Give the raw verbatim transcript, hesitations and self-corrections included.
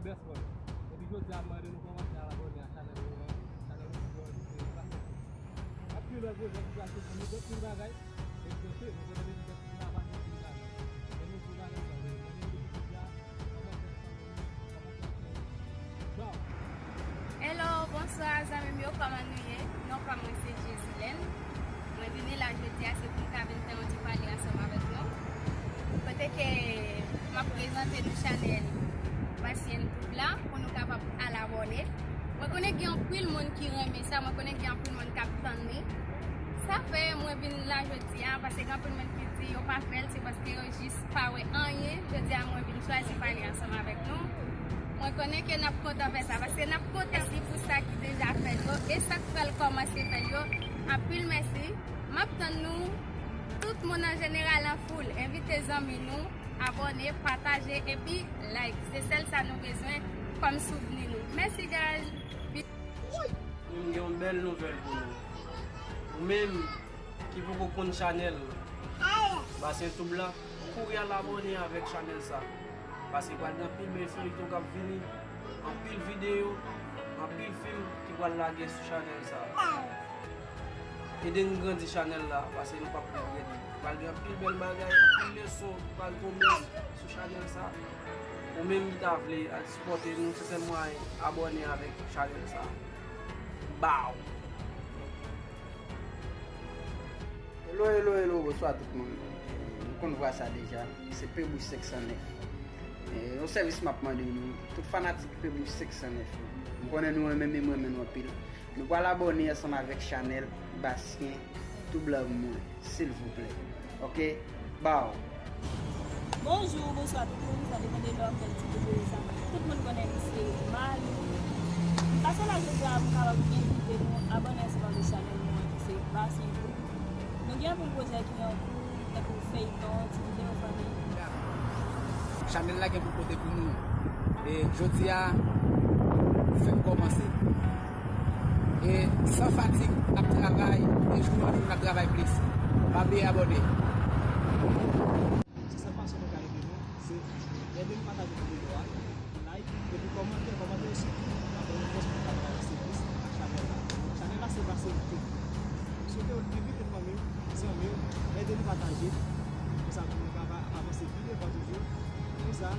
Best friend. Epi jodi a, m mande nou kòmanse al abòne a chanèl nou an. Chanèl nou an, se Basen Tube. Anpil lòt pwojè ki pral soti, nou gen anpil bagay. Epi nou konnen nou gen anpil bagay. Men nou tou bagay sa, men nou gen anpil bagay. Kòmanse al abòne, kòmanse al abòne. Ciao. Hello, bonswa zanmi m yo, kòman nou ye? Non pa mwen se Jezilèn. Mwen vini la jodi a, se pou m ka vin fè yon ti pale ansanm avèk nou. Kote ke m ap prezante nou chanèl Basyen Tube la, pou nou kapab al abòne. Mwen konnen gen anpil moun ki renmen sa, mwen konnen gen anpil moun k ap tann li. Sa fè mwen vin la jodi a, paske gen anpil moun ki di yo pa fè l, se paske yo jis pa wè anyen. Jodi a, mwen vin chwazi pale ansanm avèk nou. Mwen konnen ke n ap kontan fè sa, paske n ap kontan si pou sa ki deja fèt yo, e sa k pral kòmanse fèt yo. Anpil mèsi. M ap tann nou, tout moun an jeneral an foul. Envite zanmi nou, abòne, pataje, epi like. Se sèl sa nou bezwen kòm souvni nou. Mèsi, guys. Wi, m gen yon bèl nouvèl pou nou. Ou menm ki poko konn chanèl Basyen Tube la, kouri al abòne avèk chanèl sa. Paske pral gen anpil bèl feyton k ap vini, anpil videyo, anpil fim ki pral lage sou chanèl sa. Ede n grandi chanèl la, paske nou p ap regrèt. Pral gen anpil bèl bagay, anpil leson ki pral tonbe sou chanèl sa. Ou menm ki ta vle al sipòte nou, se sèl mwayen, abòne avèk chanèl sa. Bow! Hello, hello, hello, bonswa tout moun. Nou konn vwa sa deja, se P Bouch senk san nèf. E, yon sèvis m ap mande nou, tout fanatik P Bouch senk san nèf yo. M konnen nou renmen m, m renmen nou anpil. Nou pral abòne ansanm avèk chanèl Basyen Tube Love mwen, silvouplè. Oke? Bow! Bonjou, bonswa tout moun, sa depann de lè w ap fè ti videyo sa. Tout moun konnen m se Malou. M pase la jodi a pou m kapab envite nou abòne ansanm avèk chanèl nou an ki se Basyen Tube. Nou gen anpil pwojè ki an kou, tankou feyton, ti videyo fanmi. Chanèl la gen pou pote pou nou. E jodi a, fèt kòmanse. E san fatig, n ap travay, e jou an jou, n ap travay plis. Pa bliye abòne. Se sèl fason nou ka ede nou, se ede nou pataje videyo a, like, epi kòmante, kòmante osi. Sa fè nou fòs pou nou ka avanse plis ak chanèl la. Chanèl la se Basyen Tube. M swete w envite fanmi w, zanmi w, ede nou pataje. Konsa pou nou ka avanse pi devan toujou. Konsa,